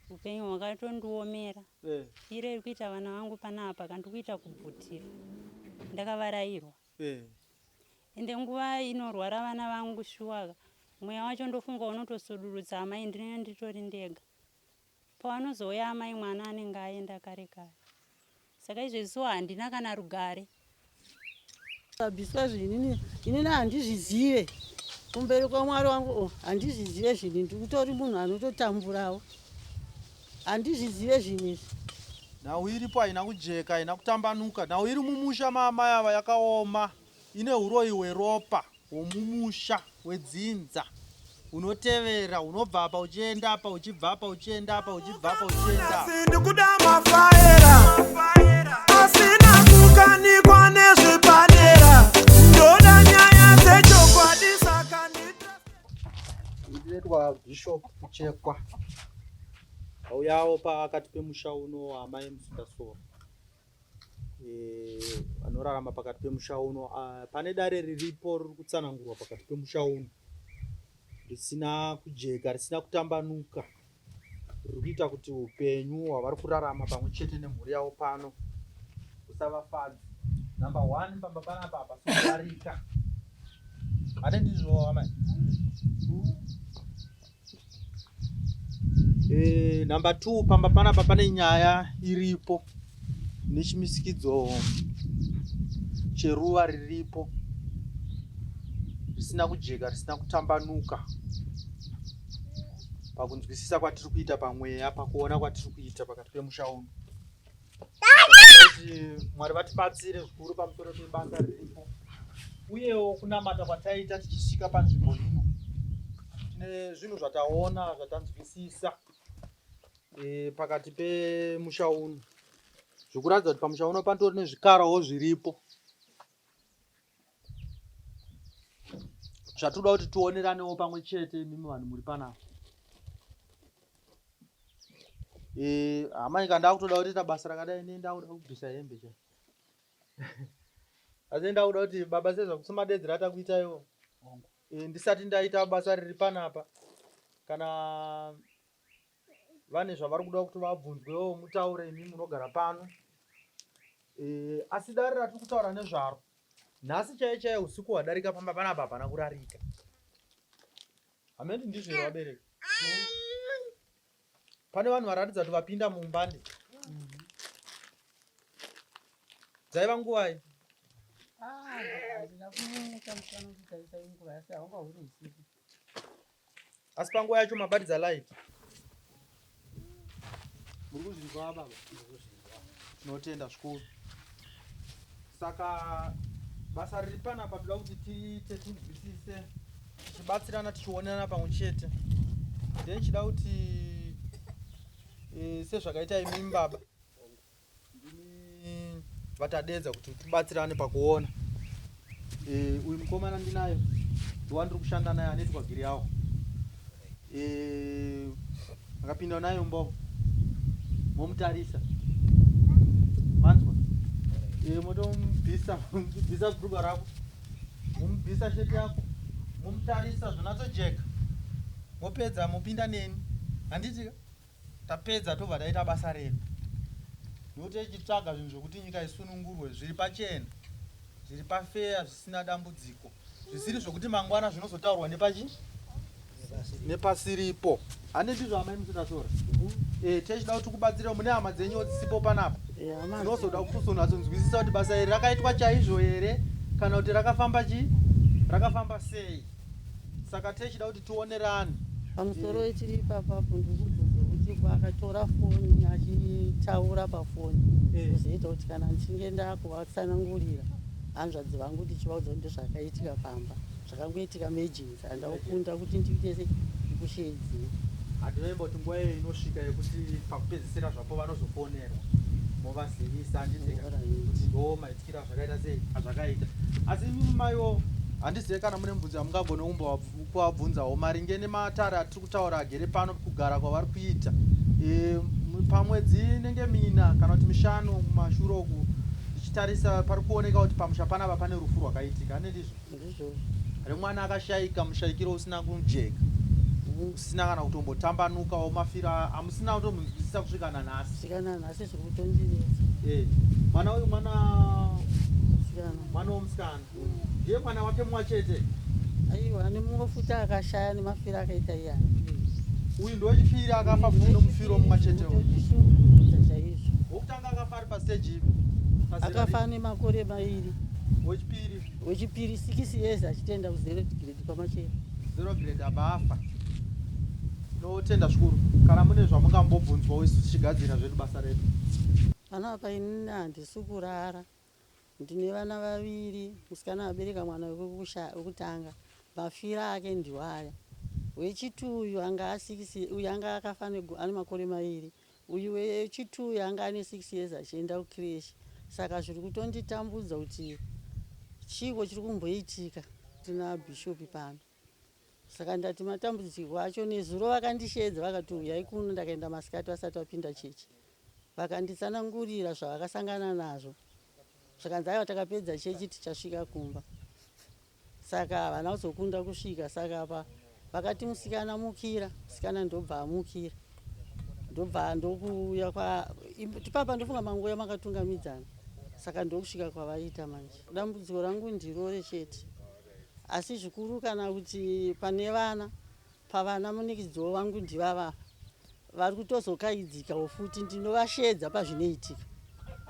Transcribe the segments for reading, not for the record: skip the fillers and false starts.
Upenyu hwakatondiomera. Firo iri kuita vana vangu panapa ka ndikuita kubvutira. Ndakavarairwa. Ende nguva inorwara vana vangu shuwa ka mweya wacho ndofunga unotosudurutsa amai ndinenge nditori ndega. Pavanozouya amai mwana anenge aenda kare kare. Saka izvezvi so handina kana rugare. Zvabviswa zvinhu inini inini handizvizive kumberi kwamwari wangu oh, handizvizive zvinhu ndikutori munhu anototamburawo handizvizive zvinhu izvi. Nhau iripo haina kujeka, haina kutambanuka. Nhau iri mumusha maamai ava yakaoma, ine huroyi hweropa hwomumusha wedzinza hunotevera hunobva apa uchienda apa uchibva apa uchienda apa uchibva apa uchienda apa. Ndikuda mafaera asina kukanikwa nezvepadera ndoda nyaya dzechokwadi saka ndita Ndinoitwa Bishop Kuchekwa. Auyawo pakati pemusha uno amai Musundasora. Eh, vanorarama pakati pemusha uno. Ah, pane dare riripo riri kutsanangurwa pakati pemusha uno risina kujeka, risina kutambanuka, riri kuita kuti upenyu hwavari kurarama pamwe chete nemhuri yavo pano usavafadzi. Number one, pamba panapa hapasi kudarika. Ane ndizvo amai. Eh, number 2 pamba panapa pane nyaya iripo nechimisikidzo cheruva riripo risina kujeka risina kutambanuka pakunzwisisa kwatiri kuita pamweya pakuona kwatiri kuita pakati pemusha uno kuti Mwari vatibatsire zvikuru pamusoro pebasa riripo uyewo kunamata kwataita tichisvika panzvimbo ino tine zvinhu zvataona zvatanzwisisa e, pakati pemusha uno zvikuratidza kuti pamusha uno panotori nezvikarawo zviripo zvatinoda kuti tioneranewo pamwe chete imimi vanhu muri panapa eh, hama ika ndakutoda kutoita basa rakadai ne ndakuda kubvisa hembe chai asi ndakuda kuti baba sezvakusomadedzera atakuita iwo eh, ndisati ndaita basa riri panapa kana vane zvavari kuda kuti vabvunzwewo mutaure imi munogara pano e, asi dare ratiri kutaura nezvaro nhasi chaiye chaiye usiku hwadarika pamba panapa hapana kurarika hameni ndizvo here vabereki pane vanhu varatidza kuti vapinda mumba ndi dzaiva nguvai ah, Asi panguva yacho mabatidza light. Muri kuzvinzwa baba? Tinotenda zvikuru. Saka basa riri panapa toda kuti tiite tinzwisise tichibatsirana tichionana pamwe chete. Then chida kuti e, sezvakaita imimi baba Ndimi vatadedza kuti tibatsirane pakuona. E, uyu mukomana ndinaye ndiwandiri kushanda naye anoitwa Giriyawo. E, akapinda naye mumba momutarisa manzwa e, motomubvisa bvisa bhurugwa rako momubvisa sheti yako momutarisa zvinatsojeka mopedza mopinda neni handitika Tapedza tobva taita basa redu. Ndokuti tichitsvaga zvinhu zvekuti nyika isunungurwe zviri pachena, zviri pafeya, zvisina dambudziko, zvisiri zvekuti mangwana zvinozotaurwa nepachi nepasiripo. Handi ndizvo amai Musutasora? Eh, techida kuti tikubatsire mune hama dzenyu dzisipo panapa. Dzinozoda kuzonatsonzwisisa kuti basa iri rakaitwa chaizvo here kana kuti rakafamba chi rakafamba sei. Saka techida kuti tionerane. Pamusoro tiri ipapapo ndikubvunza kuti akatora foni achitaura pafoni eh. kuzoita kuti kana ndichinge ndakuvatsanangurira hanzvadzi vangu ndichivaudza kuti ndozvakaitika pamba zvakangoitika mejensi handakukunda kuti ndiite se ndikushedzei handinoimba kuti nguva iyo inosvika yekuti pakupedzisira zvapo vanozofonerwa movazivisa handiti kuti ndo maitikiro azvakaita sei azvakaita asi imimi maiwo handizive kana mune mubvunzo yamungagone kumbovabvunzawo maringe nematare atiri kutaura agere pano kugara kwavari kuita e, pamwedzi inenge mina kana kuti mishanu kumashure uku tichitarisa pari kuoneka kuti pamusha panapa pane rufu rwakaitika ane ndizvo remwana akashaika mushaikiro usina kujeka. Usina kana kutombotambanukawo mafiro amusina kutomunzwisisa kusvika nanhasi. Kusvika nanhasi zviri kutondinetsa. Eh, mwana uyu mwana musikana. Mwana womusikana. Ndiye mwana wake mumwe chete. Aiwa, ane mumwe futi akashaya nemafiro akaita iyani. Uyu ndowechipiri akafa futi nomufiro mumwe chete. Ndishungurudza chaizvo. Wokutanga akafa ari pastage ipi? Akafa ane makore mairi. Wechipiri? Wechipiri 6 years achitenda kuzero grade kwamachero. Zero grade abva afa. Tinotenda zvikuru. Kana mune zvamungambobvunzwawo isu tichigadzira zvedu basa redu. Panapa inini handisi kurara. Ndine vana vaviri, musikana abereka mwana wekutanga. Mafira ake ndiwo aya. Wechitu uyu anga asikisi, uyu anga akafa ane makore mairi. Uyu wechitu uyu anga ane 6 years achienda kucreche. Saka zviri kutonditambudza kuti chiiko chiri kumboitika. Tina bhishopi pano. Saka ndati matambudziko acho nezuro vakandisheedza vakati huyai kuno ndakaenda masikati vasati vapinda chechi. Vakanditsanangurira zvavakasangana nazvo. Zvakanzi aiwa takapedza chechi tichasvika kumba. Saka havana kuzokunda kusvika saka apa vakati musikana mukira, musikana ndobva amukira. Ndobva ndokuuya kwa tipapa ndofunga manguya makatungamidzana. Saka ndokusvika kwavaita manje. Dambudziko rangu ndirore chete. Asi zvikuru kana kuti pane vana, pavana munikidziwo vangu ndivava vari kutozokaidzikawo futi ndinovasheedza pazvinoitika.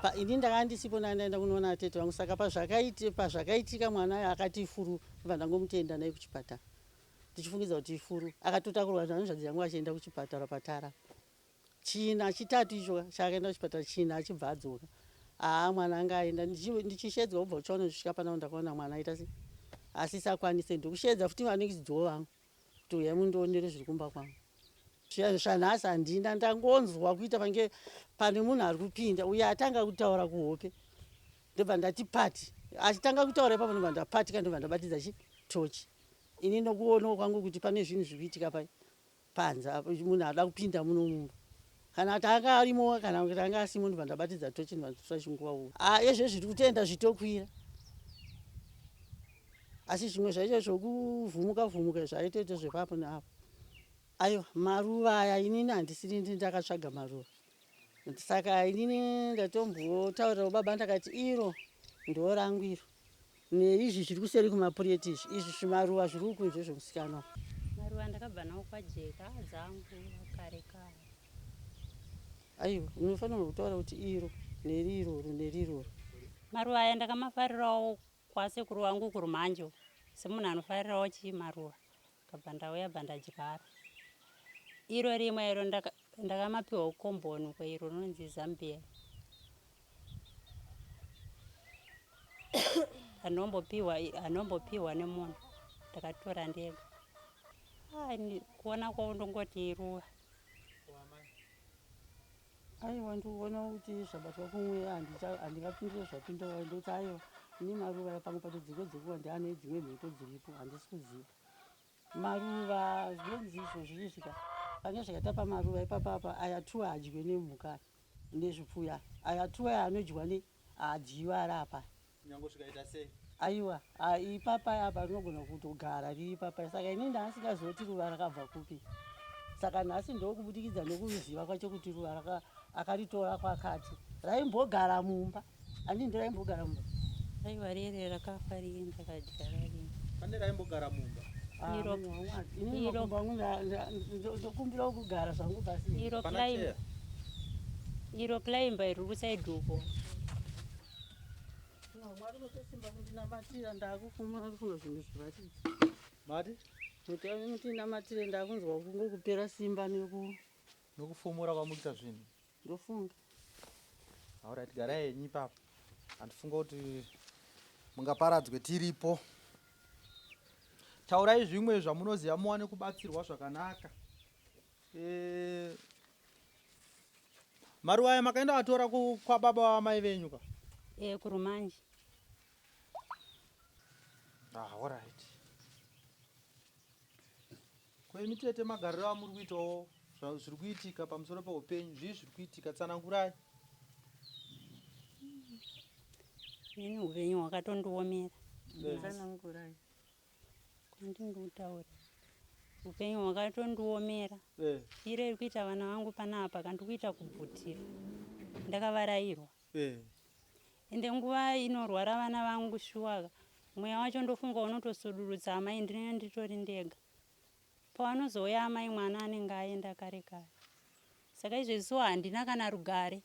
Pa, ini ndakanga ndisipo ndanga ndaenda kunoona atete vangu saka pazvakaiti, pazvakaitika mwana uyo akati ifuru ndobva ndangomutenda naye kuchipatara ndichifungidza kuti ifuru akatotakurwa nehanzvadzi yangu achienda kuchipatara patara China chitatu icho chaakaenda kuchipatara china achibva adzoka. Haa mwana anga aenda ndichishedzwa kubva kuchaona ndichisvika pano ndakaona mwana aita sei asisakwanise ndokusheedza futi vanekidziwo vangu kuti uyai mundionere zviri kumba kwangu. Zvanhasi handina ndangonzwa kuita pange pane munhu ari kupinda uye atanga kutaura kuhope ndobva ndati pati achitanga kutaura ipapo ndobva ndapatika ndobva ndabatidza chi tochi ini nokuonawo kwangu kuti pane zvinhu zviri kuitika pai panze apo munhu ada kupinda muno mumba kana kuti anga arimo kana kuti anga asimo ndobva ndabatidza tochi ndobva ndatora chinguva uko ah ezve zviri kutenda zvitokwira asi zvimwe zvacho zvokuvhumuka vhumuka zvaitoita zvepapo neapo aiwa maruva aya inini handisiri ndi ndakatsvaga maruva saka inini ndatombotaurirawo baba ndakati iro ndorangu iro Neizvi zviri kuseri kumapureti izvi, izvi zvimaruva zviri uku ndezvemusikana uyu. Maruva ndakabva nawo kwaJeka adzangu kare kare. Aiwa, unofanirwa kutaura kuti iro neriroro neriroro. Maruva aya ndakamafarirawo kwasekuru vangu kuRumhanjo semunhu anofarirawo chii maruva ndakabva ndauya bva ndadyara. Iro rimwe iro ndakamapiwa kukomboni uko iro rinonzi Zambia. Anombopiwa anombopiwa nemunhu ndakatora ndega. Ah, kuona kwavo ndongoti iruva. Aiwa ndikuona kuti zvabatwa kumwe handingapindure zvapinda ndoti aiwa ini maruva aya pamwe pacho dzimwe dzekuva ndiane dzimwe mhepo dziripo handisi kuziva. Maruva zvinonzi izvo zvii zvika pane zvakaita pamaruva ipapa apa aya two haadyiwe nemhuka nezvipfuyo aya aya two aya anodyiwa ne haadyiwe ari apa Nyange zvikaita sei? Aiwa ipapa apa rinogona kutogara riri ipapa saka ini ndanga kuti ruva rakabva kupi saka nhasi ndokubudikidza nekuziva kwacho kuti ruva akaritora kwakati raimbogara mumba Ani ndiraimbogara mumba. Aiwa rere rakafa riye ndakadyara riye. Pane raimbogara mumba. Ah, iro iro ndokumbira kugara zvangu pasi. Iro climb. Iro climb iri kuside uko. Mwari mutosimba kundinamatira ndakufunga zvinhu zviratidza. Mati? Mutinamatire ndakunzwa kungokupera simba neku nokufumura kwamuita zvinhu. Ndofunga. Alright, garai henyu ipapo. Handifunga kuti mungaparadzwe tiripo. Taurai zvimwe zvamunoziva muwane kubatsirwa zvakanaka. E... Maruva aya makaenda atora kwababa vamai venyu ka? Eh, kurumanje. Ah, alright. Ko imi tete magariro amuri kuitawo zviri kuitika pamusoro peupenyu zvii zviri kuitika tsanangurai. Ini upenyu hwakatondiomera. Tsanangurai. Kwandiri kutaura. Upenyu hwakatondiomera. Iro iri kuita vana vangu panapa kandikuita kubvutira. Ndakavarairwa. Ende nguva inorwara vana vangu shuwa mweya wacho ndofunga unotosudurutsa amai ndinenge nditori ndega. Pavanozouya amai mwana anenge aenda kare kare. Saka izvezvi so handina kana rugare.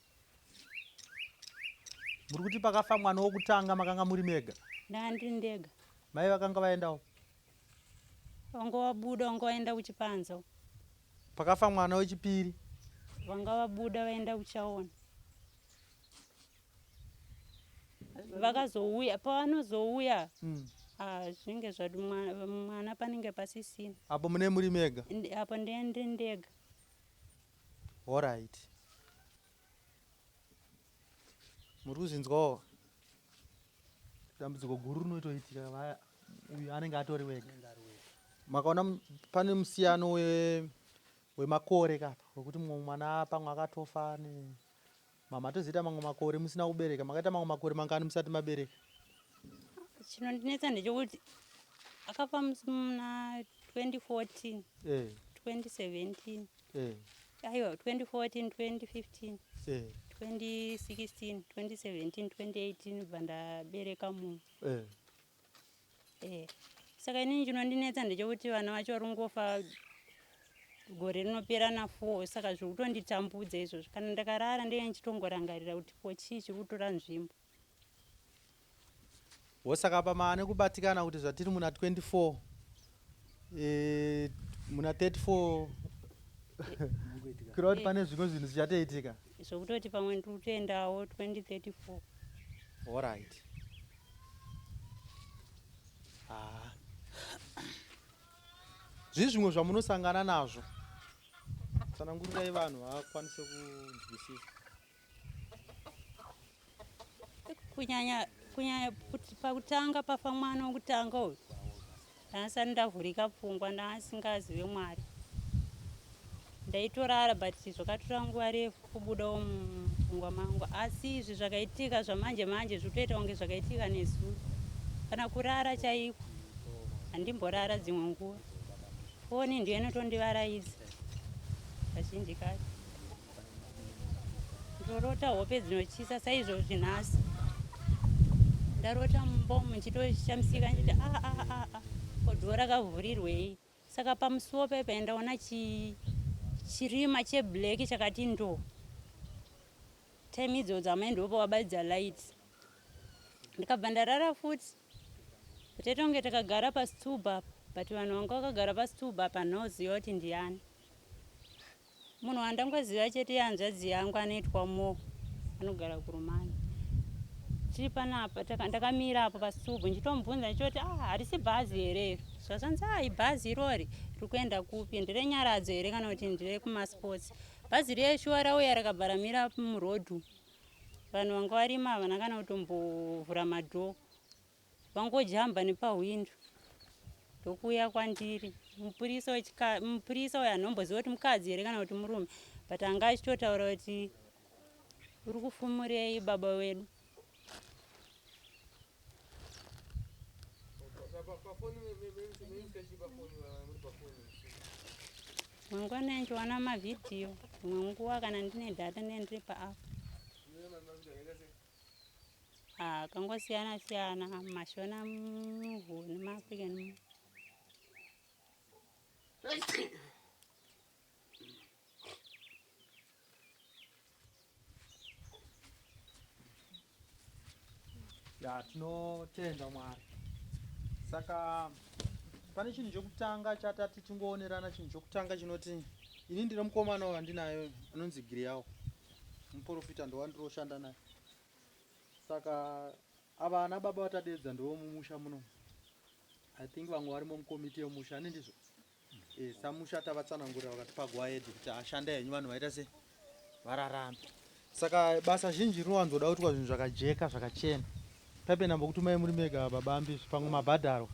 Muri kuti pakafa mwana wokutanga makanga muri mega? Ndanga ndiri ndega. Mai vakanga vaendawo? Vanga vabuda, vanga vaenda kuchipanza. Pakafa mwana wechipiri? Vanga vabuda vaenda kuchaona. Vakazouya, pavanozouya ah, zvinenge zvati mwana panenge pasisina. Apo mune muri mega? Apo ndenge ndiri ndega. Horaiti. Muri kuzvinzwawo? Dambudziko guru rinotoitika vaya uyu anenge atori wega. Makaona pane musiyano wemakore kapa wekuti mumwe mwana pamwe akatofa ne mamatozoita mamwe makore musina kubereka. Makaita mamwe makore mangani musati mabereka? Chinondinetsa ndechekuti akafa musi muna 2014 2017 aiwa 2014 2015 2016 2017 2018 bva ndabereka mumwe. Saka inini chinondinetsa ndechekuti vana vacho vari kungofa gore rinopera na4 saka zviri kutonditambudza izvozvo. Kana ndakarara ndenge ndichitongorangarira kuti ko chii chiri kutora nzvimbo. Wosaka pamane kubatikana kuti zvatiri muna 24 muna 34 kureva kuti pane zvimwe zvinhu zvichatoitika. Zvekutoti pamwe ndiri kutoendawo 2034. Alright. Ah. Zvii zvimwe zvamunosangana nazvo? Tsanangurirai vanhu vakwanise kunzwisisa. Kunyanya kunyanya kuti pakutanga pafa mwana wekutanga uyu ndandisati ndavhurika pfungwa ndasingazive Mwari. Ndaitorara but zvakatora nguva refu kubudawo mupfungwa mangu asi izvi zvakaitika zvamanje manje zviri kutoita kunge zvakaitika nezuro. Kana kurara chaiko handimborara dzimwe nguva. Foni ndiyo inotondivaraidza kazhinji kacho. Ndorota hope dzinotyisa saizvozvi nhasi. Ndarota mumba umu ndichitoshamisika ndichiti a a a a ko dhoo rakavhurirwei? Saka pamusuwo paipa ndaona chirima cheblack chakati ndoo. Time idzodzo amai ndipo pavabatidza light. Ndikabva ndarara futi. Taita kunge takagara pastool apa but vanhu vanga vakagara pastool apa handina kuziva kuti ndiani. Munhu wandangoziva chete ihanzvadzi yangu anoitwa Mo anogara kuRumani. Tiri panapa ndakamira apo pasubhu ndichitomubvunza ndichoti ah harisi bhazi here iro? Zvazvanzi ah ibhazi irori riri kuenda kupi nderenyaradzo here kana kuti nderekumasports. Bhazi riye shuwa rauya rakabva ramira muroad umu. Vanhu vanga varimo havana kana kutombovhura madhoo. Vangojamba nepahwindo ndokuuya kwandiri. Mupurisa mupurisa uyo hanomboziva kuti mukadzi here kana kuti murume but anga achitotaura kuti uri kufumurei baba wedu. Dzimwe nguva ndinenge ndichiona mavhidhiyo, dzimwe nguva kana ndine data ndinenge ndiri paapp. Akangosiyana siyana mashona movie nemaAfrican movie. Ya, tinotenda Mwari. Saka pane chinhu chokutanga chatati tingoonerana, chinhu chokutanga chinoti ini ndine mukomana wandinayo anonzi Giriyawo, muprofita ndowandiroshanda naye. Saka ava ana baba vatadedza ndovomumusha muno. I think vamwe varimo mukomiti yemusha, ani ndizvo? Eh, samusha tavatsanangurira vakatipa go ahead kuti ashanda henyu vanhu vaita se vararame. Saka basa zhinji rinowanzoda kuitwa zvinhu zvakajeka zvakachena. Paipe ndambokutumai muri mega baba Ambizvi pamwe mabhadharwa.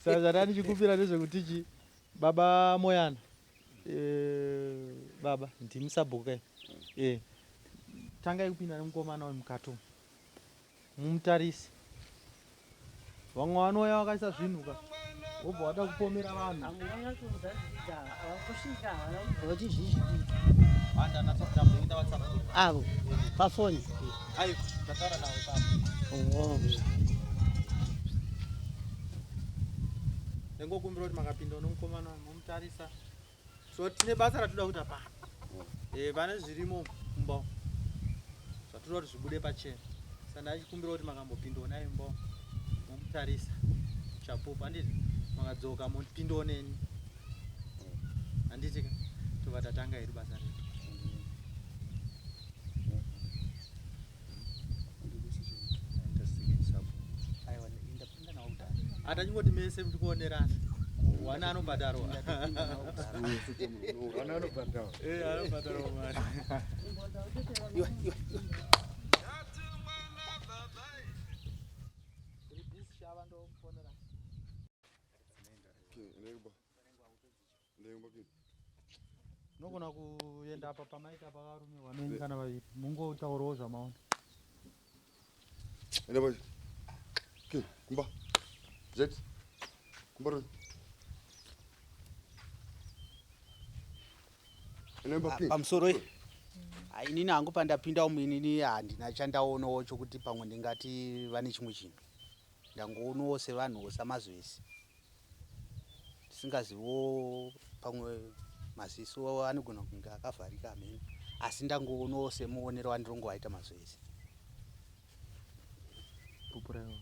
Saka zvatanga ndichikumbira ndezvekuti chi baba Moyana eh, baba ndimi sabhuku kai eh, tangai kupinda nemukomana uyu mukati umu mumutarise. Vamwe vanouya vakaisa zvinhu ka. Wobva wada kupomera vanhu. Voti zvizvi. Avo pafoni. Ayo, ndataura nawe ipapo. Oh. Ndengokumbira kuti makapinda nomukomana momutarisa. So tine basa ratoda kuita pano. Eh, pane zvirimo mumba umu zvatoda kuti zvibude pachena. Saka ndachikumbira kuti makambopindawo naye mumba umu momutarisa chapupu handiti makadzoka mopindawo neni handiti ka tobva tatanga hedu basa redu. Atachingoti mese mutikuonerana wana anobhadharwa. Wana anobhadharwa. Eh, anobhadharwa mari. Iwe, iwe, iwe. Unogona kuenda apa pamaita pavarume wameni kana vaviri mungotaurawo zvamaona. Enda pa. Ke, kumba. Jet. Kumba ro. Enda pa ke. Pamusoro iyi. Ah, inini hangu pandapinda umu inini handina chandaonawo chokuti pamwe ndingati vane chimwe chinhu. Ndangoonawo sevanhuwo samazwesi. Tisingaziviwo pamwe maziso anogona kunge akavharika amene. Asi ndangoonawo semuonero wandirongoaita mazwesi. Pupuraiwo.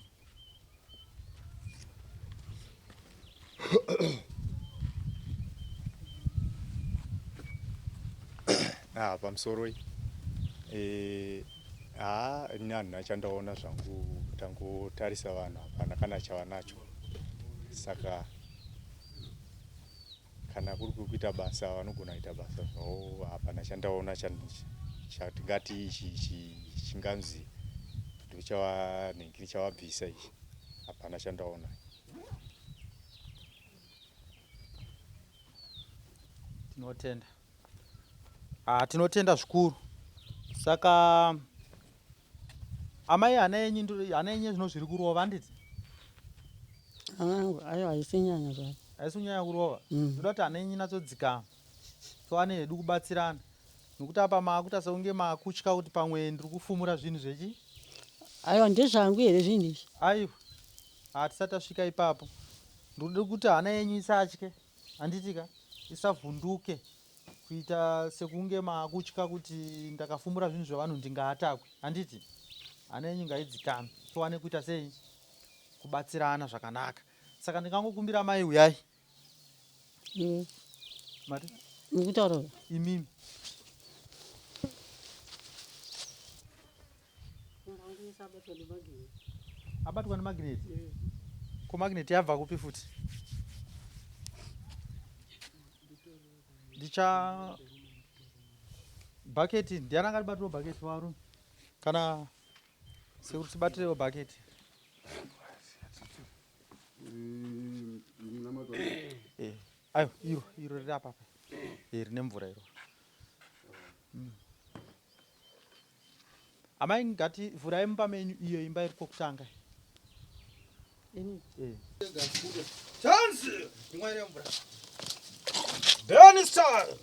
Ah, pamusoro iyi. Eh, ah, ini handina chandaona zvangu tangotarisa vanhu hapana kana chavanacho. Saka kana kuri kuita basa vanogona kuita basa zvavo hapana chandaona chatingati ichi ichi chinganzi ndochavanenge chavabvisa ichi hapana chandaona. Tinotenda. Ah, tinotenda zvikuru. Saka amai hana yenyu hana yenyu zvino zviri kurova handiti? Angu ayo haisi nyanya zvayo. Haisi kunyanya kurova. Mm. Ndoda kuti hana yenyu inatsodzikama. Tiwane hedu kubatsirana. Nokuti apa maakuita sekunge maakutya kuti pamwe ndiri kufumura zvinhu zvechi. Aiwa ndezvangu here zvinhu izvi? Aiwa. Hatisati tasvika ipapo. Ndinoda kuti hana yenyu isatye. Handiti ka? Isavhunduke kuita sekunge maakutya kuti ndakafumura zvinhu zvevanhu ndingaatakwe. Handiti? Hana yenyu ngaidzikame. Tiwane kuita sei? Kubatsirana zvakanaka. Saka ndingangokumbira mai uyai. Mm. Mati? Mukutaura. Imimi. Abatwa nemagnet. Ko magnet yabva kupi futi? Ndicha bhaketi ndiani angatibatirawo bhaketi varume kana sekuru tibatirewo bhaketi. Eh, ayo iro iro riri apa apa. Eh, rine mvura iro. Amai ngati vhurai mumba menyu iyo imba iri kwokutanga. Ini. Eh. Chance! Imwa ire mvura. Burn style!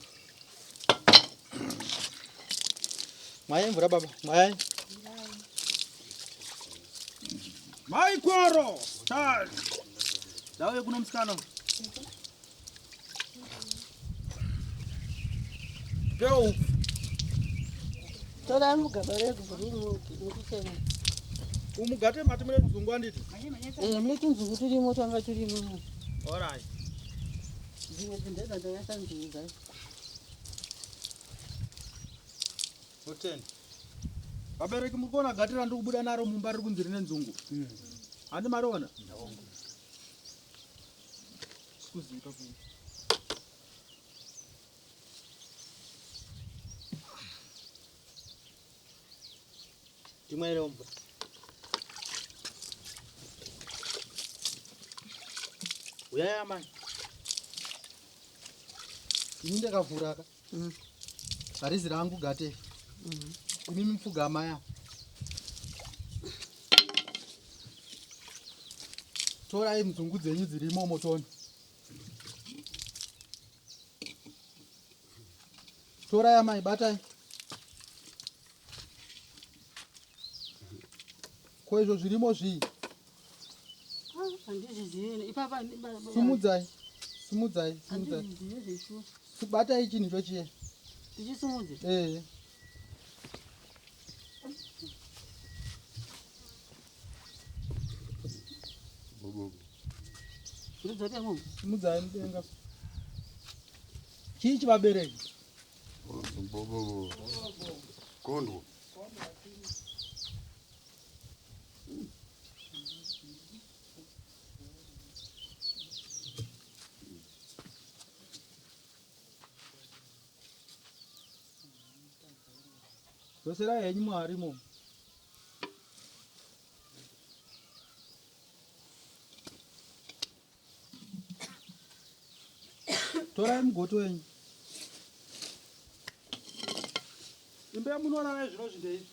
Mwai mvura baba, mwai. Maikworo! Style! Ndauye kuno musikana. Go. Torai mugaba rebhuruu mukuchena. Umugate mati mune nzungu handiti? Eh, mune tunzungu turimo twanga turimo. Alright. Dzimwe dzindedza ndakaisa nzungu dzacho. Otenda. Vabereki muri kuona gati randiri kubuda naro mumba riri kunzi rine nzungu. Handi mariona? Sikuzipa kuno. Timwaire mvura. Uyai amai. Ini ndakavhura ka. Mm. Harizi rangu gate. Imimi mupfugama ya. Torai nzungu dzenyu dziri imomo toni. Torai amai, batai. Ko izvo zvirimo zvii? Handizvizivi ipapa. Sumudzai. Sumudzai, sumudzai. Handizvizivi zveshuwa. Batai chinhu icho chiye. Tichisumudze? Eh. Ndodzoke mumba. Simudzai mudenga. Chii chivabereki? Bobobo. Kondwo. Dzoserai henyu muhari imomo. Torai mugoti wenyu. Imba yamunorara izvinozvi ndeipi?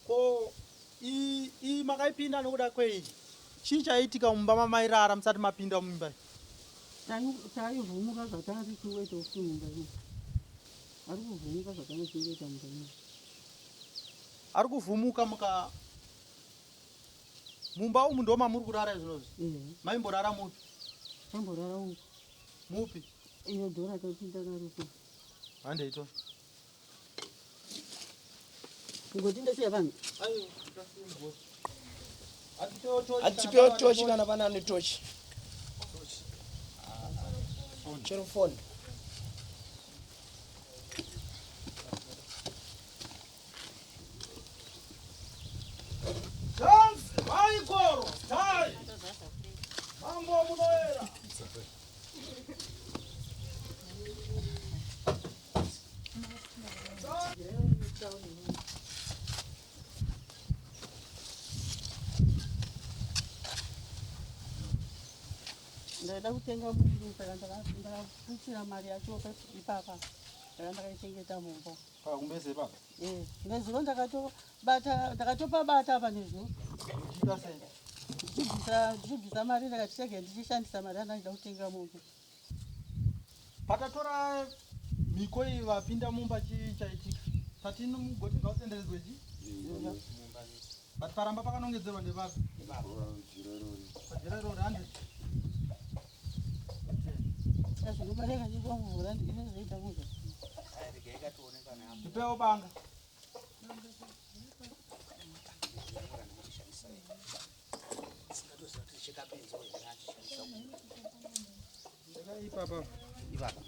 Ko iyi makaipinda nokuda kwei? Chii chaiitika mumba mamairara musati mapinda mumba iyi? Taivhumuka zvatanga tichingoita usi mumba ino. Ari kuvhumuka zvatanga tichingoita mumba ino. Ari kuvhumuka muka mumba umu ndo mamuri kurara izvinozvi? Maimborara mupi? Taimborara uku. Mupi? Iyo dhora tapinda naro. Handei to. Mugoti ndosiya vanhu. Aiwa, ndasiya mugoti. Hatipewo tochi. Hatipewo tochi kana pana ane tochi. Chero phone. Dance, Maikoro, Tai. Mambo munoera. Ndaida kutenga muriwo saka ndakaputsira mari yacho ipapa. Ndaka ndakaichengeta mumba. Pakumbeze ipapa? Eh, nezuro ndakatobata ndakatopabata apa nezuro. Uchiita sei? Ndichibvisa ndichibvisa mari ndakati chege ndichishandisa mari yandanga kutenga mombe. Patatora mhiko iyi vapinda mumba chii chaitika? Tati mugoti ngautenderedzwe chii? But paramba pakanongedzerwa ndepapi? Pajira irori handi. Zvinobareka chikwa mvura inozoita mvura. Ndipewo banga. Ipapa. Ipapa.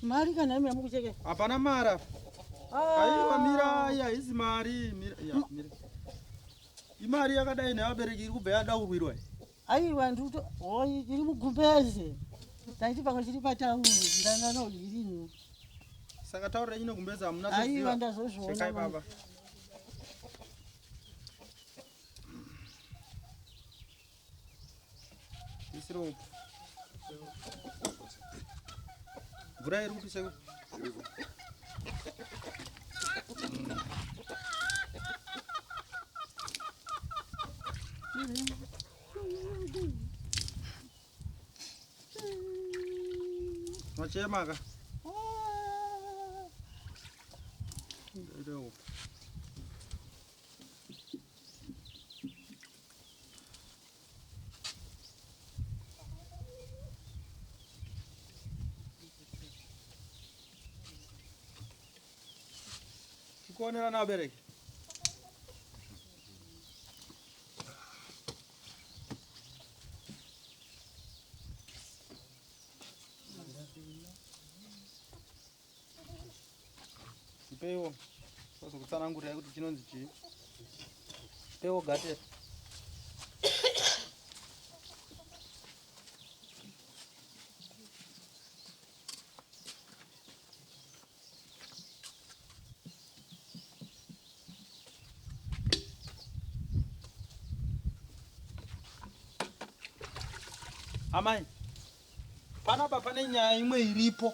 Mari kana imi yamukucheke. Hapana mari apa. Aiwa mirai, haizi mari. Mira, ya, mira. Imari yakadai nevabereki iri kubva yadaurwirwa iyi. Aiwa ndikuto hoi iri mugumbeze. Taiti pamwe chiri patauro ndanga nogirini. Saka tauro renyu negumbeze hamuna Aiwa ndazozviona. Chekai baba. Isiro upo. Mvura iri kupisa ku. Machema ka. Iri upo. Tikuonerana vabereki. Ndipeiwo vazokutsanangurirai kuti chinonzi chii. Ndipeiwo gatera. Amai, panapa pane nyaya imwe iripo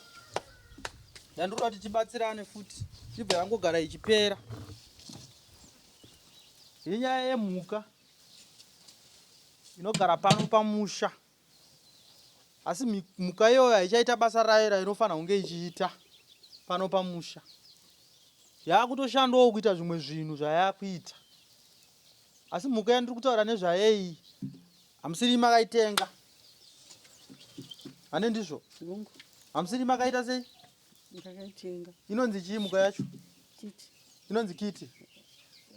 yandinoda kuti tibatsirane futi. Ibva yangogara ichipera. Inyaya yemhuka inogara pano pamusha. Asi mhuka iyoyo haichaita basa rayo rainofanira kunge ichiita pano pamusha. Yakutoshandawo kuita zvimwe zvinhu zvayakuita. Asi mhuka yandiri kutaura nezvayo iyi hamusiri makaitenga. Ane ndizvo? Hamusiri makaita sei? Ndakaitenga. Inonzi chii mhuka yacho? Kiti. Inonzi kiti.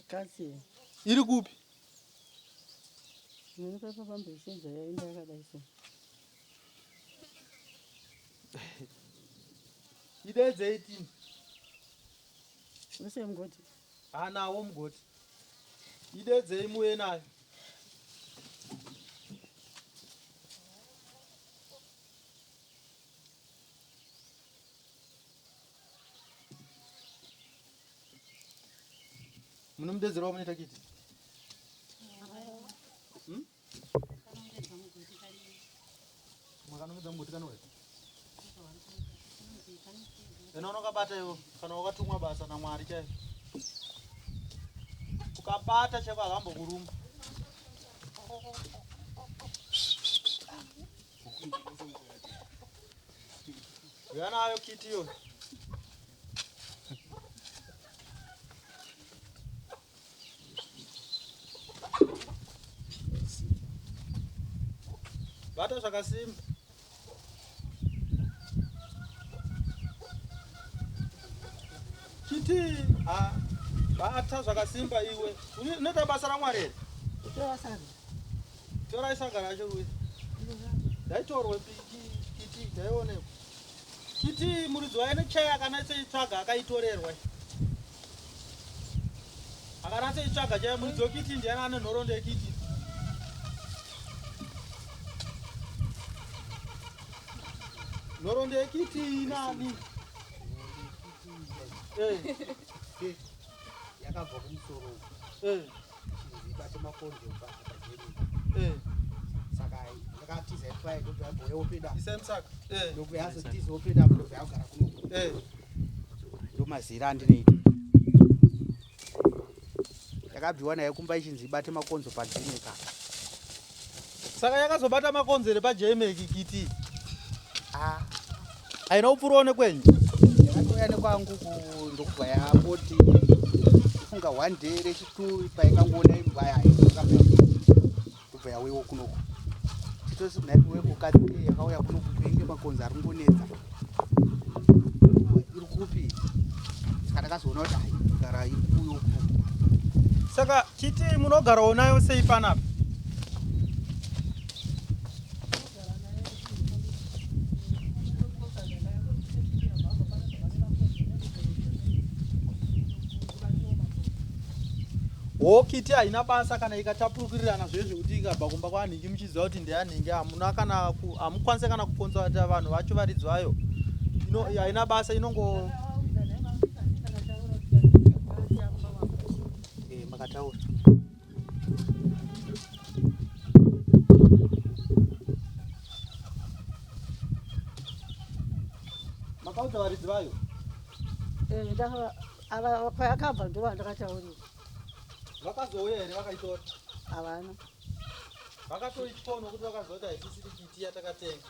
Katsi. Iri kupi? Inoonekwa ipapo pamboisedza yaenda yakadai so. Ideedzei tini. Use mugoti. Anawo mugoti. Ideedzei muuye nayo. Munomudedzera wamunoita kiti? Hmm? Makanongedza mugoti kanouya? Ena unokabata iwo kana wakatumwa basa naMwari chaivo. Ukabata chaiko akambokuruma. Uya nayo kiti iyoyo. Bata zvakasimba. Kiti, ah, bata zvakasimba iwe. Unoita basa raMwari here? Torai saga racho uye. Ndaitorwe kiti, ndaionekwa. Kiti muridzi wayo nechaya akanatsoitsvaga akaitorerwa. Akanatsoitsvaga chaya muridzi wekiti ndiyani ane nhoroondo yekiti. Nhoroondo yekiti inani? Eh. Yakabva kumusoro. Eh. Chinzi ibate makonzo pajeni. Eh. Saka yakatiza ipai ndobva yabhoya opeda. Isai musaka. Eh. Ndobva yazotiza opeda apo ndobva yakugara kuno. Eh. Ndomazira andinoita. Yakabviwa nayo kumba ichinzi ibate makonzo pajeni ka. Saka yakazobata makonzo here pajemeki kiti? Ah. Haina kupfuurawo nekwenyu? Yakatouya nekwangu ndokubva yamboti funga one day rechitu paikangoona imbwa yayo yakabva ndobva yauyawo kunoku. Titosi nhaiwe kukadzi yakauya kunoku kuinge makonzo ari kungonetsa. Iri kupi? Saka ndakazoona kuti hai kugara iri kuuya kunoku. Saka chiti munogarawo nayo sei panapa? Hokiti haina basa kana ikatapurukirirana zve zvekuti ikabva kumba kwanhingi muchiziva kuti ndeyanhingi hamuna kana hamukwanise kana kukonzata vanhu vacho varidzi vayo haina basa inongo eh, makataura Makaudza varidzi vayo? Eh, ava kwayakabva ndova ndakataurira. Vakazouya here vakaitora? Havana. Vakatoityawo nokuti vakaziva kuti haisisiri kiti yatakatenga.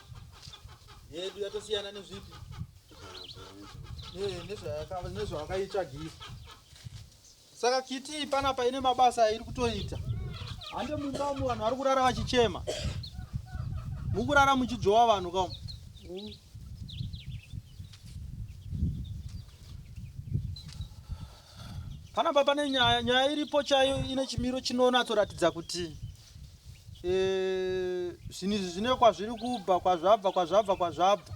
Yedu yatosiyana nezvipi? Nezvavakaitsvagira. Saka kiti iyi panapa ine mabasa airi kutoita. Hande mumba umu vanhu vari kurara vachichema. Mukurara muchidzvova vanhu kaumu. Panapa pane nyaya, nyaya iripo chaiyo ine chimiro chinonatsoratidza kuti eh, zvinhu izvi zvine kwazviri kubva, kwazvabva, kwazvabva, kwazvabva.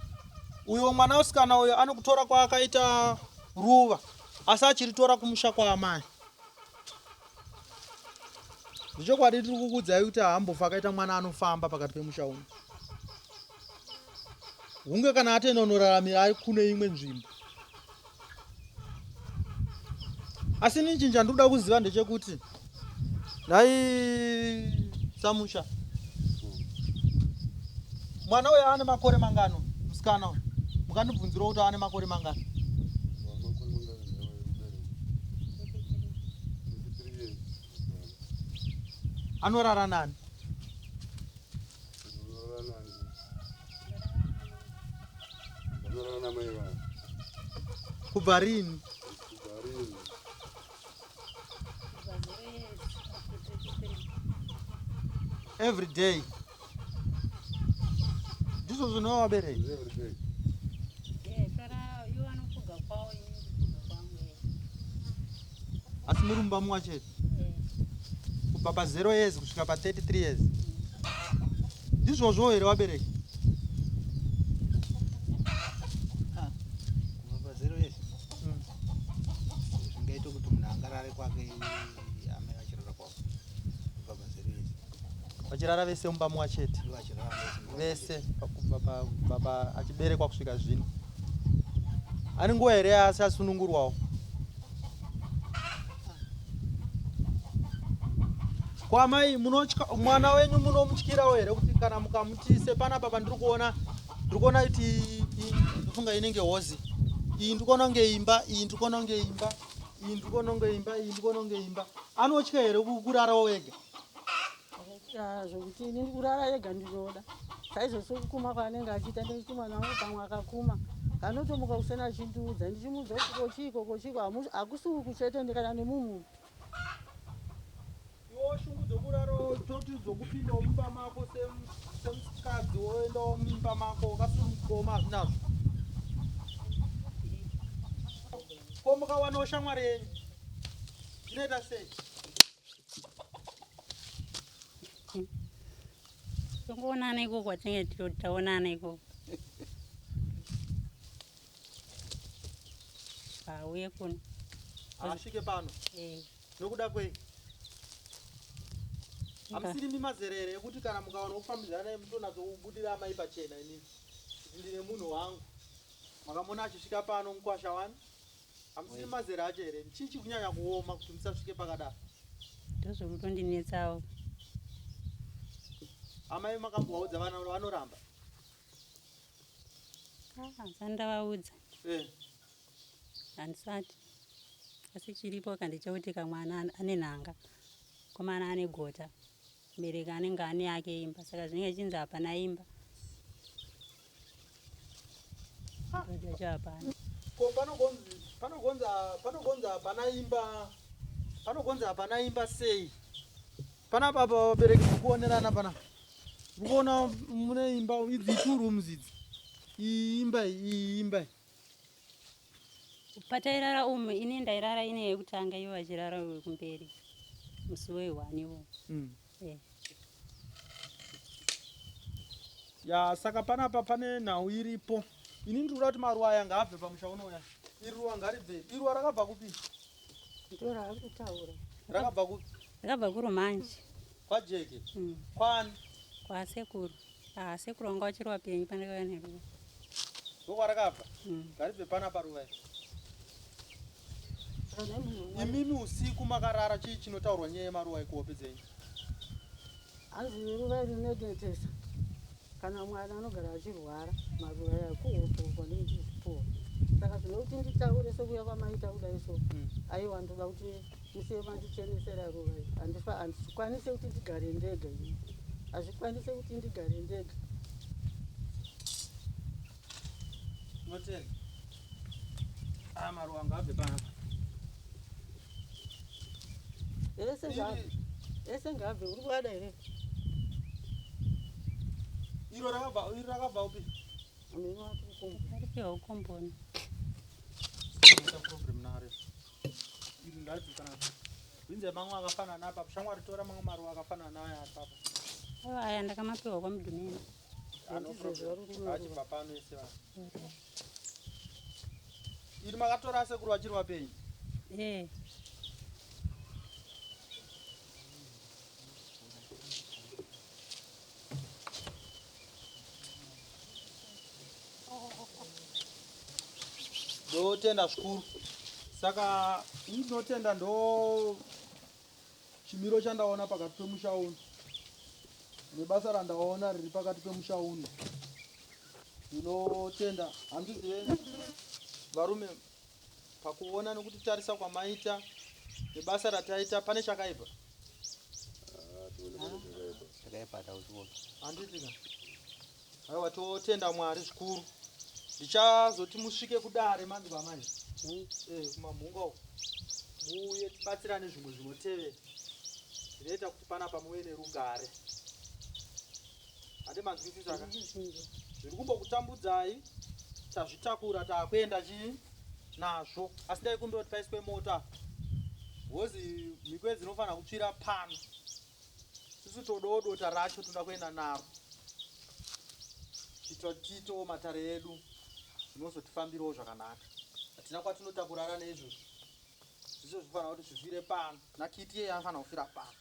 Uyo mwana usikana uyo anokutora kwaakaita ruva asi achiritora kumusha kwaamai. Zvechokwadi tiri kukuudzai kuti haambofa akaita mwana anofamba pakati pemusha uno. Hunge kana atoenda kunoraramira ari kune imwe nzvimbo. Asi ini chinhu chandiri kuda kuziva ndechekuti nhai samusha mwana uyo ane makore mangano musikana uyo mukandibvunzirawo kuti ane makore mangano. Anorara nani? Anorara nani? Anorara namai vangu. Kubva rini? Kubva rini? Every day. Ndizvo zvinova vabereki. Every day. Asi muri mumba mumwe chete. Kubva pa 0 years kusvika pa 33 years. Ndizvozvo here vabereki? Kubva pa 0 years. Zvingaita kuti munhu angarare kwake amai vachirara kwavo. Kubva pa 0 years. Vachirara vese mumba mumwe chete. Ivo vachirara vese. Vese kubva pa achiberekwa kusvika zvino. Ane nguva here asi asunungurwawo? Kwamai munotya mwana wenyu munomutyirawo here kuti kana mukamuti sepanapa pandiri kuona ndiri kuona kuti ndofunga inenge hozi iyi ndiri kuona kunge imba iyi ndiri kuona kunge imba iyi ndiri kuona kunge imba iyi ndiri kuona kunge imba anotya here kurarawo ega? Zvokuti ini kurara ega ndinoda saizvo sekukuma kwaanenge achiita ndikuti mwana wangu pamwe akakuma kanotomuka kuseni achindiudza ndichimuudza kuti kochiiko kochiiko hakusi uku chete ndikana nemumu. Iwo shungu dzokurara toti dzokupindawo mumba mako semusikadzi woendawo mumba mako wakasunungoma hazvinazvo. Ko mukawanawo shamwari yenyu inoita sei? Tongoonana ikoko kwatinenge taonana ikoko. Auye kuno. Haasvike pano? Eh. Nokuda kwei? Hamusiri mimazere here ekuti kana mukawana kufambidzana naye mutonatso-kubudira amai pachena inini kuti ndine munhu wangu. Makamuona achisvika pano mukwasha wani? Hamusiri mazera acho here? Chii chikunyanya kuoma kuti musasvike pakadaro? Ndozvekutondinetsawo. Amai makambovaudza vana vanoramba? Handisati ndavaudza. Eh. Handisati. Asi chiripo kandechekuti kamwana ane nhanga, komana ane gota. Mubereki anenge ane yake imba saka zvinenge zvichinzi hapana imba. Yacho hapana. Ko panogonzi hapana imba, panogonzi hapana imba sei? Panapa apa vabereki muri kuonerana panapa. Muri kuona mune imba idzi two rooms idzi. Iyi imba iyi imba iyi. Patairara umu ini ndairara ine yekutanga ivo vachirara wekumberi. Musi wehwani iwowo. Eh. Ya saka panapa pane nhau iripo. Ini ndiri kuda kuti maruwa aya ngaabve pamusha unouya. Iri ruwa ngaribve. Iri ruwa rakabva kupi? Ndiro raari kutaura. Rakabva kupi? Rakabva kuRumanje. KwaJeke? Kwani? Kwasekuru. Ah, sekuru vanga vachiri vapenyu pandakauya neruwa. Ndokwarakabva? Ngaribve panapa ruva iri. Imimi usiku makarara chii chinotaurwa nyaya yemaruwa ekuhope dzenyu? Hanzi ruva iri rinonetesa kana mwana anogara achirwara maruva aya kuhope uko ndindichipuwa. Saka zvinokuti nditaure sekuuya kwamaita kudai so aiwa ndoda kuti musiye mandichenesera ruva iri. Handikwanise kuti ndigare ndega ini. Hazvikwanise kuti ndigare ndega. Tinotenda. Aya maruva ngaabve panapa. Ese ngaabve, uri kuada here? Iro rakabva upi? Ripiwa kukomboni. Problem naro. Iri ngaribve panapa. Bvinze mamwe akafanana apa. Shamwari tora mamwe maruva akafanana aya ari papa. Aiwa aya ndakamapiwa kwaMudhumeni. No problem. Achibva pano ese vanhu. Iri makatora sekuru vachiri vapenyu? Eh. Ndotenda zvikuru. Saka ini ndinotenda ndo chimiro chandaona pakati pemusha uno nebasa randaona riri pakati pemusha uno. Ndinotenda. Handizive varume pakuona nekuti tarisa kwamaita nebasa rataita pane chakaipa. Zvakaipa tauchiona. Handiti ka? Aiwa totenda Mwari zvikuru. Ndichazoti musvike kudare manzwa manje. Eh, kumamhunga uko. Muuye tibatsirane zvimwe zvinotevera. Zvinoita kuti panapa muve nerugare. Hande manzwisisa ka? Zviri kumbokutambudzai tazvitakura takuenda chii nazvo. Asi ndaikumbira kuti paiswe mota apa. Hozi mhiko dzinofanira kutsvira pano. Isusu todawo dota racho toda kuenda naro. Tito tiitewo matare edu zvinozotifambirawo zvakanaka. Hatina kwatinotakurana neizvozvo. Zvese zvinofanira kuti zvifire pano. Nakiti iye anofanira kufira pano.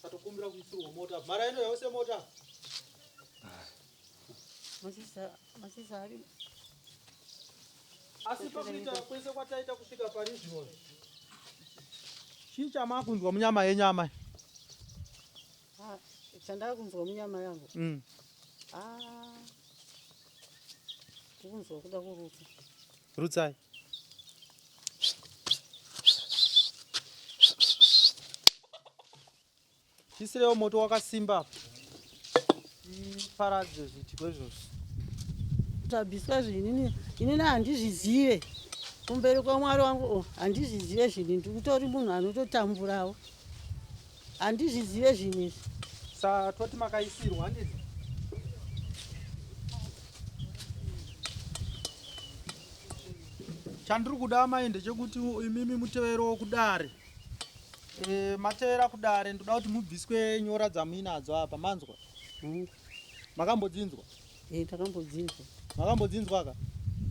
Satokumbira kuisirwa mota. Mara ino yose mota. Masisa masisa ari Asi pakuita kwese kwataita kusvika pari zvino. Chii chamakunzwa munyama yenyu amai? Ah, chandakunzwa munyama yangu. Ah. Kunzwa kuda kurutsa. Rutsai. Chisirewo moto wakasimba apa. Tiparadze zviitiko izvozvo. Tabviswa zvinhu inini handizvizive kumberi kwamwari wangu oh, handizvizive zvinhu ndikutori munhu anototamburawo handizvizive zvinhu izvi. Sa toti makaisirwa handiti? Chandiri kuda amai ndechekuti imimi muteverewo kudare. E, matevera kudare ndoda kuti mubviswe nyora dzamuinadzo apa manzwa? Makambodzinzwa? E, takambodzinzwa. Makambodzinzwa ka?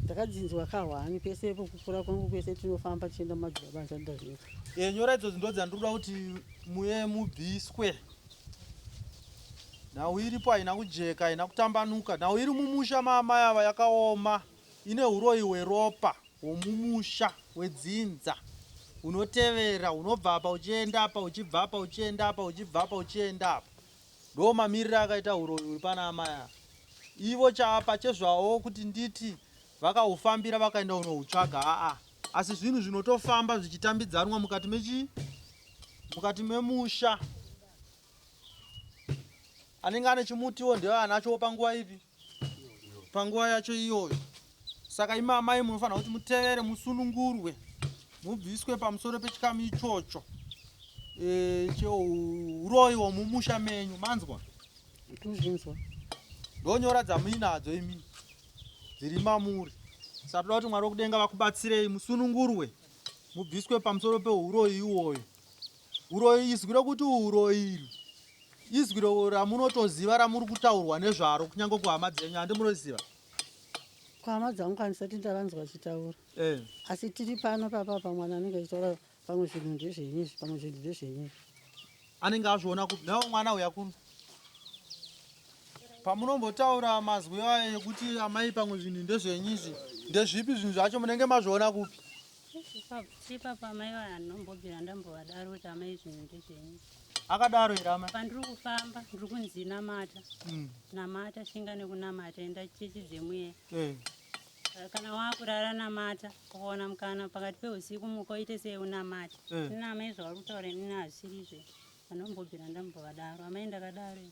Ndakadzinzwa kahwani pese pokukura kwangu kwese tinofamba tichienda mumadzibaba andazvinzwa. E, nyora idzodzo ndo dzandiri kuda kuti muye mubviswe. Nhau iripo haina kujeka, haina kutambanuka. Nhau iri mumusha maamai ava yakaoma, ine huroyi hweropa hwomumusha wedzinza hunotevera hunobva apa uchienda apa uchibva apa uchienda apa uchibva apa uchienda apa. Ndo mamiriro akaita huroyi huri pana amai ava. Ivo chapa chezvavo kuti nditi vakahufambira vakaenda kunohutsvaga aa asi zvinhu zvinotofamba zvichitambidzanwa mukati mechi mukati memusha. Anenge ane chimutiwo ndiye anachowo panguva ipi? Panguva yacho iyoyo. Saka imi amai munofanira kuti mutevere musunungurwe mubviswe pamusoro pechikamu ichocho e, cheuroyi hwomumusha menyu manzwa? Kuzvinzwa. Ndonyora dzamuinadzo imi dziri mamuri. Saka toda kuti Mwari wekudenga vakubatsirei musunungurwe mubviswe pamusoro peuroyi iwoyo. Uroyi izwi rokuti uroyi iri izwi ramunotoziva ramuri kutaurwa nezvaro kunyange kuhama dzenyu handi munoziva? Kuhama dzangu handisati ndavanzwa vachitaura. Eh. Asi tiri pano papa pa mwana anenge achitaura pamwe zvinhu ndezvenyu izvi pamwe zvinhu ndezvenyu izvi. Anenge azviona kupi? Nawo mwana uya kuno. Pamunombotaura mazwi ayo ekuti amai pamwe zvinhu ndezvenyu izvi ndezvipi zvinhu zvacho munenge mazviona kupi? Ipapa amai vanombobvira ndambovadaro kuti amai zvinhu ndezvenyu. Akadaro here amai? Pandiri kufamba ndiri kunzi namata. Namata shinga nekunamata enda chechi dzemweya. Eh. Kana wakurara namata ukaona mukana pakati peusiku muka uite sei unamate. Eh. Ini amai zvavari kutaura inini hazvisiri izvo. Vanombobvira ndambovadaro amai ndakadaro.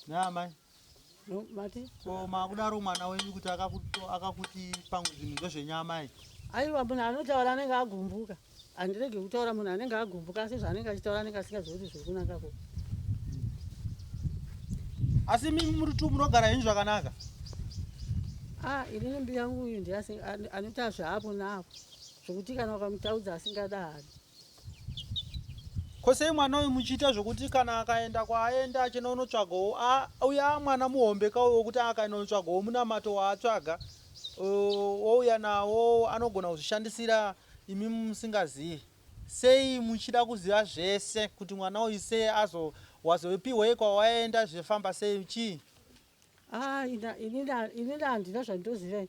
Naamai. No, mati? Ko makudaro mwana wenyu kuti akakuti pamwe zvinhu ndezvenyu amai? Aiwa munhu anotaura anenge agumbuka. Handirege kutaura munhu anenge agumbuka asi zvaanenge achitaura anenge asingazivi kuti zviri kunaka kupi. Asi imi muri tu munogara henyu zvakanaka? Ah, inini mbuya yangu uyu ndiye anoita zvaapo naapo zvokuti kana ukamutaudza asingadahani. Ko sei mwana uyu muchiita zvokuti kana akaenda kwaaenda achienda kunotsvagawo uya mwana muhombe ka uyo wekuti akaenda kunotsvagawo munamato waatsvaga ouya nawo anogona kuzvishandisira imi musingazivi. Sei muchida kuziva zvese kuti mwana uyu sei azo wazopihwei kwawaenda zvefamba sei chii? Ah, ini handina zvandinoziva ini.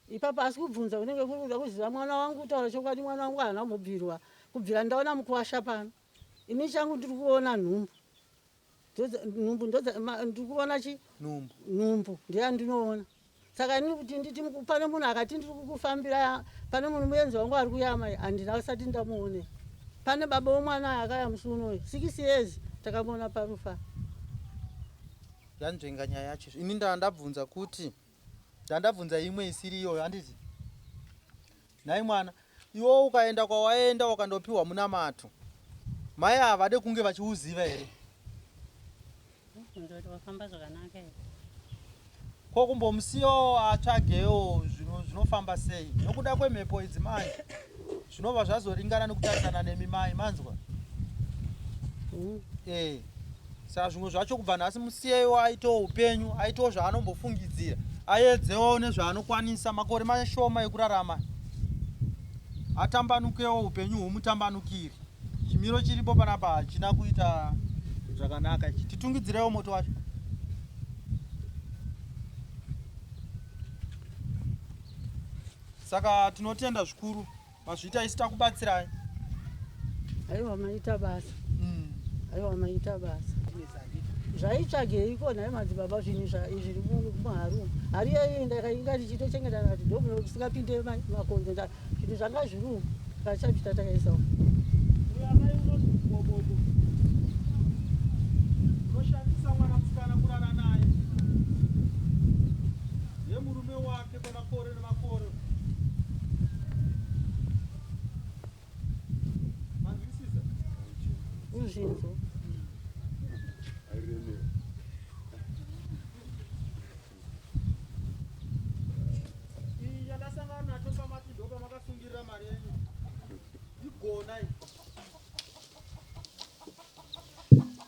Ipapo asi kubvunza kunenge kuri kuda kuziva mwana wangu kutaura chokwadi mwana wangu haana kumbobvirwa kubvira ndaona mukuwasha pano. Ini changu ndiri kuona nhumbu. Nhumbu ndiri kuona chi? Nhumbu. Nhumbu ndiyo yandinoona. Saka ini kuti nditi pane munhu akati ndiri kukufambira pane munhu muenzi wangu ari kuyama handina usati ndamuone. Pane baba womwana akaya musi unoyu 6 years takamuona parufa. Yanzvenga nyaya yacho ini ndandabvunza kuti ndandabvunza imwe isiri iyoyo handiti nhai mwana iwe ukaenda kwawaenda wakandopiwa munamato mai havade kunge vachiuziva here Ndoti wafamba zvakanaka here? Ko kumbomusiyawo atsvagewo zvinofamba sei nokuda kwemhepo idzi manje zvinobva zvazoringana nekutarisana nemi mai manzwa mm. eh saka zvimwe zvacho kubva nhasi musiyeiwo aitewo upenyu aitewo zvaanombofungidzira ayedzewo nezvaanokwanisa makore mashoma ekurarama atambanukewo upenyu humutambanukire Chimiro chiripo panapa hachina kuita zvakanaka ichi. Titungidzirewo moto wacho. Saka tinotenda zvikuru mazviita isi takubatsirai. Aiwa maita basa. Mm. Aiwa maita basa. Zvaitsvageiko nhai madzibaba zvinhu izvi muhari umu. Hari yei ndakainga ndichitochengetana kuti ndomusingapinde makonzo Zvinhu zvanga zviri umu tikachapita takaisa umu. Uyo amai unonzi mubobobo unoshandisa mwana musikana kurara naye yemurume wake kwemakore nemakore. Manzwisisa? Uzvinzwa. Iyi yandasangana nacho pamati ndopamakasungirira mari yenyu. Igona iyi.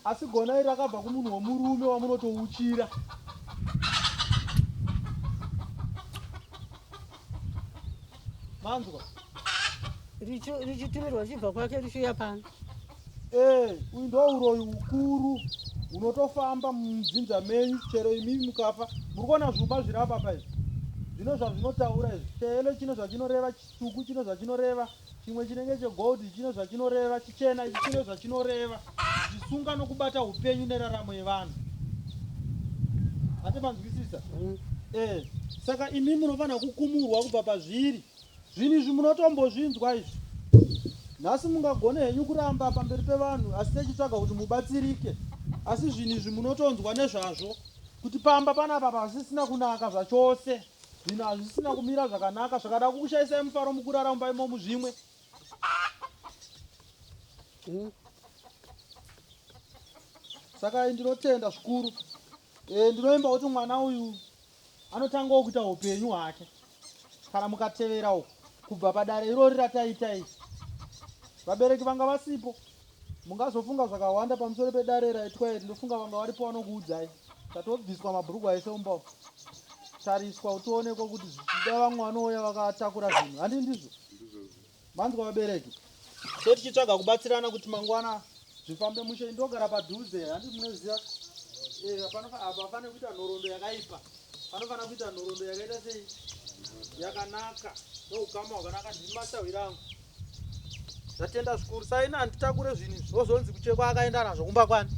Asi gona iri rakabva kumunhu womurume wamunotouchira. Manzwa? Richitumirwa richibva kwake richiuya pano. Eh, uyu ndo uroyi ukuru unotofamba mudzinza menyu chero imimi mukafa. Muri kuona zvumba zviri apa pa izvi. Zvino zvazvinotaura izvi. Cheyelo chino zvachinoreva, chitsvuku chino zvachinoreva, chimwe chinenge chegold chino zvachinoreva, chichena ichi chino zvachinoreva. Zvichisunga nokubata upenyu neraramo yevanhu. Hati manzwisisa? Mm. Eh, saka imi munofanira kukumurwa kubva pazviri. Zvinhu izvi munotombozvinzwa izvi. Nhasi mungagone henyu kuramba pamberi pevanhu asi techitsvaga kuti mubatsirike. Asi zvinhu izvi munotonzwa nezvazvo kuti pamba panapa pasisina kunaka zvachose. Zvinhu hazvisina kumira zvakanaka zvakada kukushaisai mufaro mukurara mumba imomu zvimwe. Saka ndinotenda zvikuru. E, ndinoimba kuti mwana uyu anotangawo kuita upenyu hwake kana mukatevera uku kubva padare irori rataita iri vabereki vanga vasipo mungazofunga zvakawanda pamusoro pedare raitwa iri ndofunga vanga varipo vanokuudzai tatobviswa mabhurugwa ese umba umu tariswa kuti tionekwe kuti zvichida vamwe vanouya vakatakura zvinhu handi ndizvo Manzwa vabereki. So tichitsvaga kubatsirana kuti mangwana zvifambe mushe ndogara padhuze handi munoziva eh panofa apa pane kuita nhoroondo yakaipa. Panofanira kuita nhoroondo yakaita sei? Yakanaka. Noukama hwakanaka ndini masahwira angu. Ndatenda zvikuru. Saina handitakure zvinhu izvi. Zvozonzi kuchekwa akaenda nazvo kumba kwani.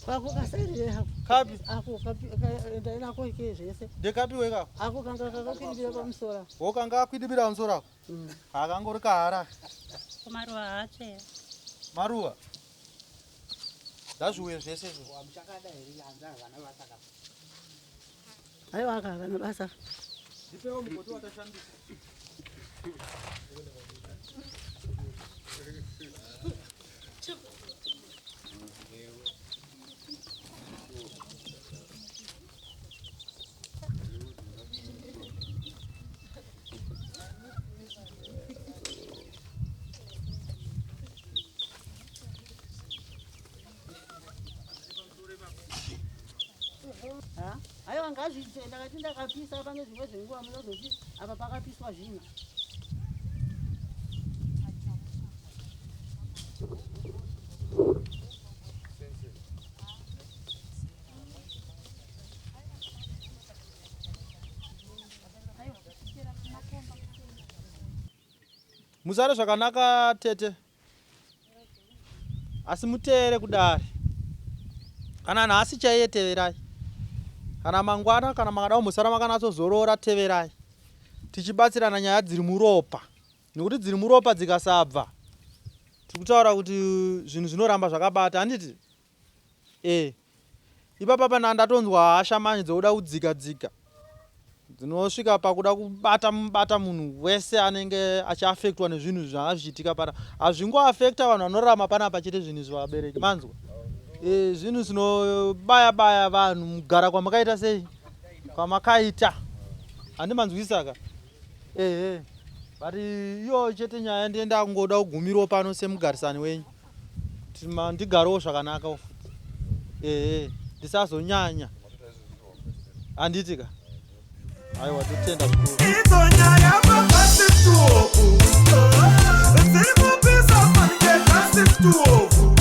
Kwako kasairire hako. Kapi? Ako kapi kaenda nako ike zvese. Ndekapi wekako? Ako kanga kakakwidibira pamusoro. Wo kanga kakwidibira pamusoro ako? Akangori kahara. Maruva haatsvera. Maruva. Ngazviuye zvese izvo. Muchakada here hanzi havana basa ka. Aiwa aka havana basa. Ndipewo mugoti watashandisa. Aiwa ngazviite ndakati ndakapisa pane zvimwe zvenguva munozoti apa pakapiswa zvina. Musare zvakanaka tete, asi muteere kudare. Kana nhasi chaiye teverai. Kana mangwana kana makada kumbosara makanatsozorora teverai tichibatsirana nyaya dziri muropa nekuti dziri muropa dzikasabva tiri kutaura kuti zvinhu zvinoramba zvakabata handiti e ipapa pana ndatonzwa hasha manje dzokuda kudzika dzika dzinosvika pakuda kubata mubata munhu wese anenge achiafektwa nezvinhu zvanga zvichiitika pana hazvingoafekta vanhu vanorarama panapa chete zvinhu izvi vabereki manzwa e, zvinhu zvinobaya baya vanhu mugara kwamakaita sei kwamakaita handi manzwisaka ehe but iyo chete nyaya ndiye ndakungoda kugumirawo pano semugarisani wenyu ndigarewo zvakanaka futi ehe ndisazonyanya handiti ka aiwa totenda zvikuru Idzo nyaya mabhasituovu dziri kupisa fanike bhasituovu.